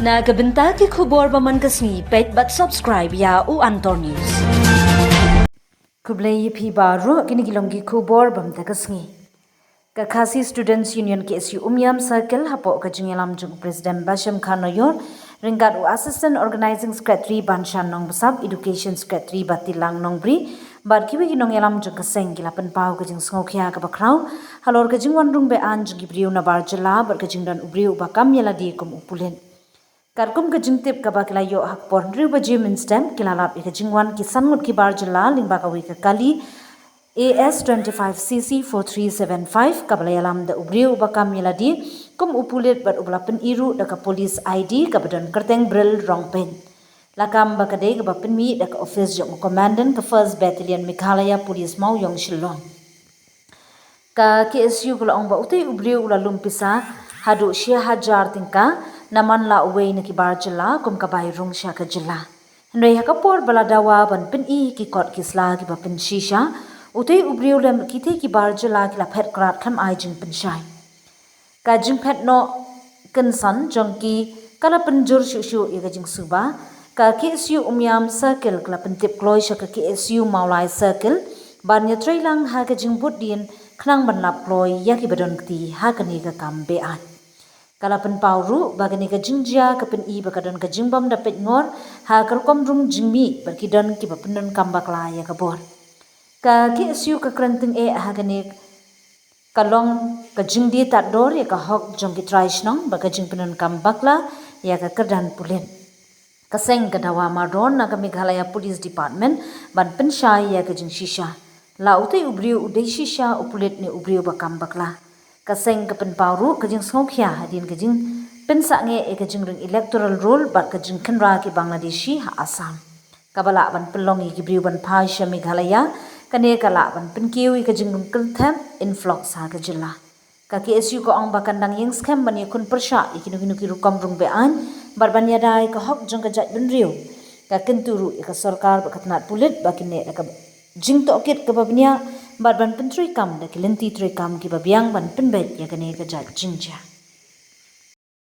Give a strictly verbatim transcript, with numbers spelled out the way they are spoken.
Na ka bynta ki khubor ba man ka sngi, peit bad subscribe ïa u Antor News. Khublei ïa phi baroh, kine ki long ki khubor ba mynta ka sngi. Ka Khasi Students Union K S U Umiam Circle hapoh ka jingïalam jong u President Bashem Khan Noyor, ryngkat u Assistant Organizing Secretary Banshan Nongbsap, Education Secretary Batilang Nongbri, bad kiwei ki nongïalam jong ka seng ki la pynpaw ka jingsngewkhia kaba khraw halor ka jingwan rung beaiñ jong ki briew nabar jylla bad ka jingdon u briew uba kam ïalade kum u pulit. Katkum ka jingtip kaba ki la ïoh ha ka por hynriew baje mynstep, ki la lap ïa ka jingwan ki san ngut ki bar jylla lyngba kawei ka kali A S twenty-five C C four three seven five, kaba la ïalam da u briew uba kam ïalade kum u pulit bad uba la pyni ruh da ka police I D kaba don kyrteng Bril Rongpeiñ. La kam ba ka dei kaba pynmih da ka office jong u Commandant ka First Battalion Meghalaya Police Mawïong Shillong. Ka K S U ka la ong ba utei u briew u la lum pisa haduh shi hajar tyngka na man la uwei na ki bar jylla kum ka bai rung sha ka jylla. Hynrei ha ka por ba la dawa ban pyni ki kot ki sla kiba pynshisha, utei u briew lem kitei ki bar jylla ki la phet krad khlem ai jingpynshai. Ka jingphet noh kynsan jong ki ka la pynjur shuh shuh ïa ka jingsuba. Ka K S U Umiam Circle ka la pyntip kloi sha ka K S U Mawlai Circle ban ïatreilang ha ka jingbud dien khnang ban lap kloi ïa kiba don kti ha kane ka kam beaiñ. Ka la pynpaw ruh ba kane ka jingjia ka pyni ba ka don ka jingbym da peitngor ha ka rukom rung jingmih bad ki don kiba pyndonkam bakla ïa ka bor. Ka K S U ka kren tyngeh ha kane ka long ka jingdie tad dor ïa ka hok jong ki trai shnong bad ka jingpyndonkam bakla ïa ka kyrdan pulit. Ka seng ka dawa mardor na ka Meghalaya Police Department ban pynshai ïa ka jingshisha, la utei u briew u dei shisha u pulit ne u briew ba kam bakla. Ka seng ka pynpaw ruh ka jingsngewkhia hadien ka jingpynsangeh ïa ka jingring electoral roll bad ka jingkhynra ki Bangladeshi ha Assam, kaba lah ban pynlong ïa ki briew ban phai sha Meghalaya. Kane ka lah ban pynkiew ïa ka jingrung kynthep influx ha ka jylla. Ka K S U ka ong ba kan dang ïeng skhem ban ïakhun pyrshah ïa kino kino ki rukom rung beaiñ bad ban ïada ïa ka hok jong ka jaitbynriew. Ka kyntu ruh ïa ka sorkar bad ka tnat pulit ba kin leh da ka jingtohkit kaba bniah bad ban pyntreikam da ki lynti treikam kiba biang ban pynbeit ïa kane ka jait jingjia.